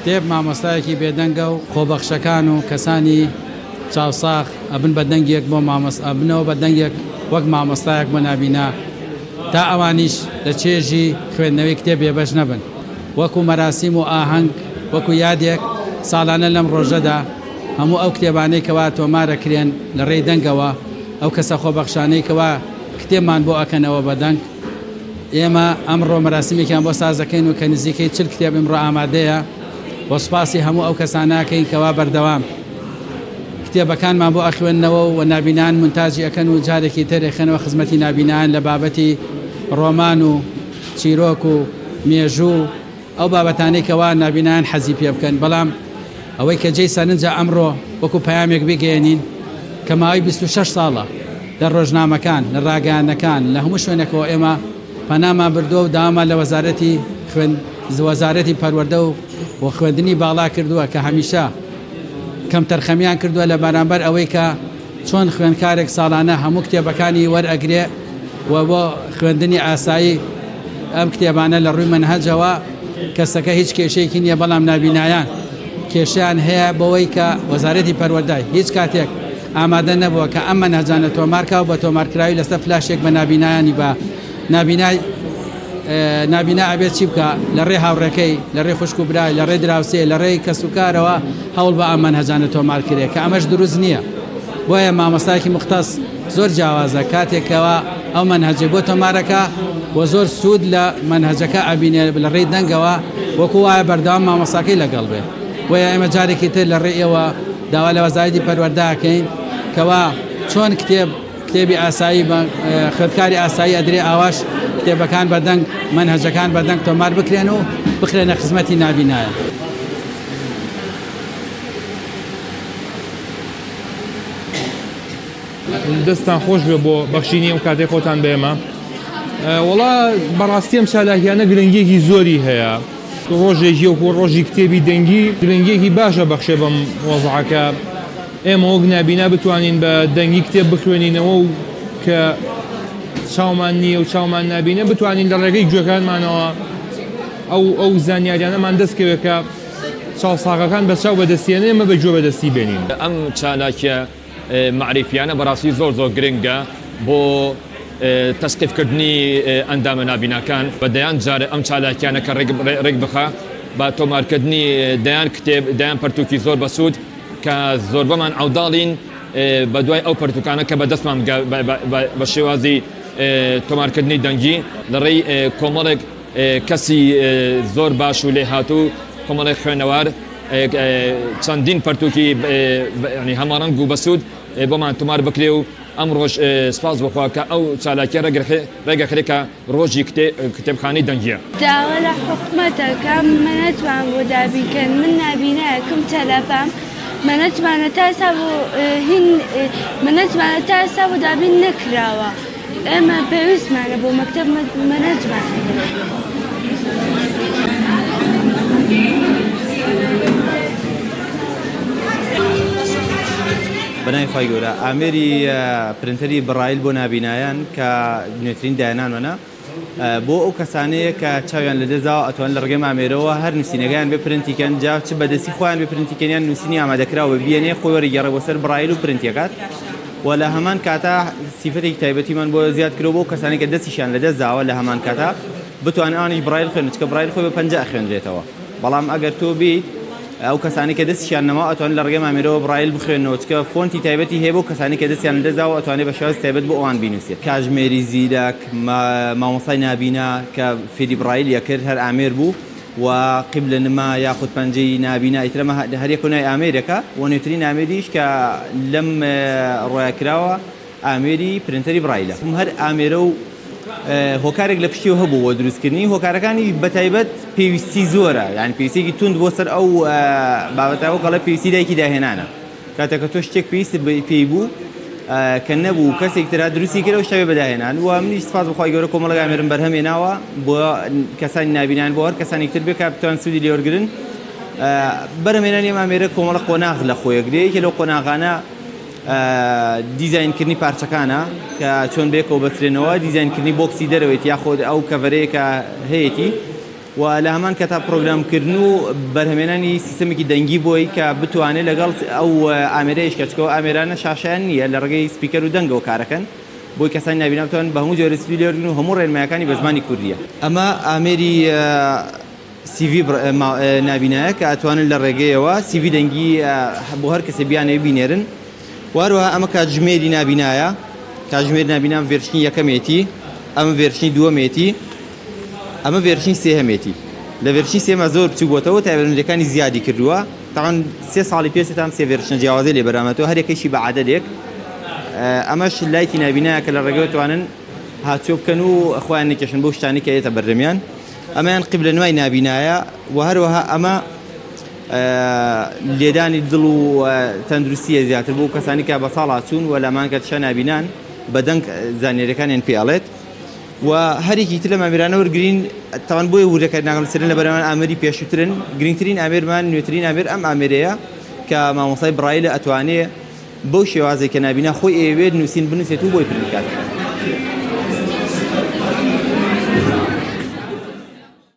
کتێب مامۆستایەکی بێدەنگە و خۆبەخشەکان و کەسانی چاوساغ ئەبن بە دەنگێک بۆ مامۆستا ئەبنەوە بە دەنگێک وەک مامۆستایەک بۆ نابینا تا ئەوانیش لە چێژی خوێندنەوەی کتێب بێبەش نەبن. وەکو مەراسیم و ئاهەنگ، وەکو یادێک، ساڵانە لەم ڕۆژەدا هەموو ئەو کتێبانەی کەوا تۆمار ئەکرێن لە ڕێی دەنگەوە، ئەو کەسە خۆبەخشانەی کەوا کتێبمان بۆ ئەکەنەوە بە دەنگ، ئێمە ئەمڕۆ مەراسیمێکیان بۆ ساز ئەکەین و کە نزیکەی 40 کتێب ئیمڕۆ ئامادەیە و سوپاسی هەموو ئەو کەسانە ئەکەین کەوا بەردەوام کتێبەکانمان بۆ ئەخوێننەوە و نابینایان مونتاجی ئەکەن و جارێکی تر ئەیخەنەوە خزمەتی نابینایان لە بابەتی ڕۆمان و چیرۆک و مێژوو و ئەو بابەتانەی کەوا نابینایان حەزی پێ بکەن، بەڵام ئەوەی کە جێی سەرنجە ئەمڕۆ وەکو پەیامێک بیگەیەنین کە ماوەی 26 ساڵە لە ڕۆژنامەکان، لە ڕاگەیاندنەکان، لە هەموو شوێنێکەوە ئێمە پەنامان بردووە و داوامان لە وەزارەتی خوێند وەزارەتی پەروەردە و خوێندنی باڵا کردووە کە هەمیشە کەمتەرخەمیان کردووە لە بەرامبەر ئەوەی کە چۆن خوێندکارێک ساڵانە هەموو کتێبەکانی وەرئەگرێ و بۆ خوێندنی ئاسایی ئەم کتێبانە لە ڕووی مەنهەجەوە کەسەکە هیچ کێشەیەکی نییە بەڵام نابینایان کێشەیان هەیە بەوەی کە وەزارەتی پەروەردە هیچ کاتێک ئامادە نەبووە کە ئەم مەنهەجانە تۆمارکا و بە تۆمارکراوی لەسەر فلاشێک بە نابینایانی بە نابینای نابینا ئەبێت چی بکا لە ڕێی هاوڕێکەی، لە ڕێی خوشک و برای، لە ڕێی دراوسێ، لە ڕێی کەسوکارەوە هەوڵ بە ئەم مەنهەجانە تۆمار کرێ کە ئەمەش دروست نییە. بۆیە مامۆستایەکی موختەس زۆر جیاوازە کاتێک کەوا ئەو مەنهەجەی بۆ تۆمارەکا و زۆر سوود لە مەنهەجەکە ئەبینێ لە ڕێی دەنگەوە وەکو وایە بەردەوام مامۆستاکەی لەگەڵ بێ. بۆیە ئێمە جارێکی تر لە ڕێی ئێوە داوا لە وەزارەتی پەروەردە ئەکەین کەوا چۆن کتێب کتێبی ئاسایی بە خوێندکاری ئاسایی ئەدرێ ئاواش کتێبەکان بە دەنگ مەنهەجەکان بە دەنگ تۆمار بکرێن و بخرێنە خزمەتی نابینایان. دەستتان خۆش بێ بۆ بەخشینی ئەم کاتەی خۆتان بە ئێمە. وەڵا بەڕاستی ئەم چالاکیانە گرنگیەکی زۆری هەیە. ڕۆژێکی وەکو ڕۆژی کتێبی دەنگی گرنگیەکی باشە بەخشێ بەم وەزعە کە ئێمە وەک نابینا بتوانین بە دەنگی کتێب بخوێنینەوە و کە چاومان نییە و چاومان نابینە بتوانین لە ڕێگەی گوێکانمانەوە ئەو ئەو زانیاریانەمان دەستکەوێت کە چاوساغەکان بە چاو بەدەستیێنێ ئێمە بە گوێ بەدەستی بێنین. ئەم چالاکیە مەعریفیانە بەڕاستی زۆر زۆر گرنگە بۆ تەسقیف کردنی ئەندامە نابیناکان بە دەیان جار ئەم چالاکیانە کە ڕێک بخا بە تۆمارکردنی دەیان کتێب دەیان پەرتوکی زۆر بەسوود کە زۆربەمان عەوداڵین بە دوای ئەو پەرتوکانە کە بەدەستمان بە شێوازی تۆمارکردنی دەنگی لە ڕێی کۆمەڵێک کەسی زۆر باش و لێهاتوو کۆمەڵێک خوێنەوار چەندین پەرتوکی هەماڕەنگ و بەسوود بۆمان تۆمار بکرێ و ئەمڕۆش سپاس بۆ خوا کە ئەو چالاکیە ڕێگەخرێ کە ڕۆژی کتێبخانەی دەنگیە. داوا لە حکومەت ئەکەم مەنەتمان بۆ دابین کەن من نابینایەکم تەلەبەم مەنەتمانە تا ئێستا بۆ هین مەنەتمانە تا ئێستا بۆ دابین نەکراوە ئێمە پێویستمانە بۆ مەکتەب مەنەتمان هەیە. بەناوی خوای گەورە ئامێری پرنتەری بڕایل بۆ نابینایان کە نوێترین داهێنانمانە بۆ ئەو کەسانەیە کە چاویان لەدەستداوە ئەتوان لە ڕێگەی ئامێرەوە هەر نووسینەکەیان بێ پرنتی کەن جا چ بەدەستی خۆیان بێ پرنتی کەن یان نووسینی ئامادەکراو بە بیەنێ خۆی وەریگێڕێ بۆ سەر بڕایل و پرنتی ئەکات و لە هەمان کاتا سیفەتێکی تایبەتیمان بۆ زیاد کردووە بۆ ئەو کەسانەی کە دەستیشیان لەدەست داوە لە هەمان کاتا بتوانن ئەوانیش بڕایل خوێنن چونکە بڕایل خۆی بە پەنجە ئەخوێنرێتەوە بەڵام ئەگەر تۆ بیت ئەو کەسانەی کە دەستیشیان نەماوە ئەتوانن لە ڕێگەی ئامێرەوە بڕایل بخوێننەوە چونکە فۆنتی تایبەتی هەیە بۆ کەسانی کە دەستیان لەدەست داوە ئەتوانێت بە شێوازی تایبەت بۆ ئەوان بینوسێت. کاژمێری زیرەک، مامۆستای نابینا کە فێری بڕایلی ئەکرد هەر ئامێر بوو و قیبلە نما یاخود پەنجەی نابینا ئیتر ئەمە هەر یەکەو ناوی ئامێرێکە و نوێترین ئامێریش کە لەم ڕۆیە کراوە ئامێری پرنتەری بڕایلە. هەر ئامێرە و هۆکارێک لە پشتیەوە هەبوو بۆ دروستکردنی، هۆکارەکانی بەتایبەت پێویستی زۆرە، یانی پێویستیەکی توند بۆ سەر ئەو بابەتە، وەک ئەڵێ پێویستی دایکی داهێنانە، کاتێک کە تۆ شتێک پێویستت پێی بوو کە نەبوو کەسێک تر هات دروستی کرد ئەو شتە بێ بە داهێنان و منیش سپاس بۆ خوای گەورە کۆمەڵێک ئامێرم بەرهەم هێناوە بۆ کەسانی نابینان بۆ هەر کەسانێک تر بێ کە بتوان سوودی لێ وەرگرن. بەرهەمهێنانی ئەم ئامێرە کۆمەڵە قۆناغ لە خۆی ئەگرێ، یەکێ لەو قۆناغانە دیزاینکردنی پارچەکانە کە چۆن بەیەکەوە بەسترێنەوە، دیزاینکردنی بۆکسی دەرەوەیەتی یاخود ئەو کەڤەرەیە کە هەیەتی. و لە هەمان کاتا پرۆگرامکردن و بەرهەمێنانی سیستەمێکی دەنگی بۆی کە بتوانێت لەگەڵ ئەو ئامێرەیش کە چکە ئەو ئامێرانە شاشەیان نییە لە ڕێگەی speaker و دەنگەوە کارەکەن بۆی کەسانی نابینا بتوانن بە هەموو جۆرە سوودی لێ وەرگرن و هەموو ڕێنمایەکانی بە زمانی کوردییە. ئەمە ئامێری CV نابینایە کە ئەتوانن لە ڕێگەیەوە CV دەنگی بۆ هەر کەسێ بیانەوێ بینێرن و هەروەها ئەمە کاتژمێری نابینایە کاتژمێری نابینا version ی یەکەمێتی ئەمە version ی دووەمێتی ئەمە version ی سێهەمێتی لە version ی سێما زۆر بچوو بۆتەوە تایبەتمەندیەکانی زیادی کردووە تاوان سێ ساڵی پێش تام سێ version ە جیاوازی لێ بەرامەتەوە هەرێکەشی بە عەدەدێک ئەمەش light ی نابینایە کە لە ڕێگەوە توانن هاتوچۆ بکەن و خۆیان نەکێشن بەو شتانەی کە یەتە بەردەمیان ئەمەیان قیبلە نوای نابینایە و هەروەها ئەمە لێدانی دڵ و تەندروستیە زیاتر بۆ کەسانی کە بە ساڵا چوون و لەمان کە شە نابینان بە دەنگ زانیاریەکانیان پێ ئەڵێت و هەرێکی تر لە مامێرانە وەرگین تاوان بۆیە وردەکاری ناکەم لەسەرن لە بەرەمان ئامێری پێشووترن گرنگترین ئامێرمان نوێترین ئامێر ئەم ئامێرەیە کە مامۆستای بڕایلە ئەتوانێ بەو شێوازەی کە نابینا خۆی ئەیەوێت نووسین بنووسێت و بۆی پرنت کات.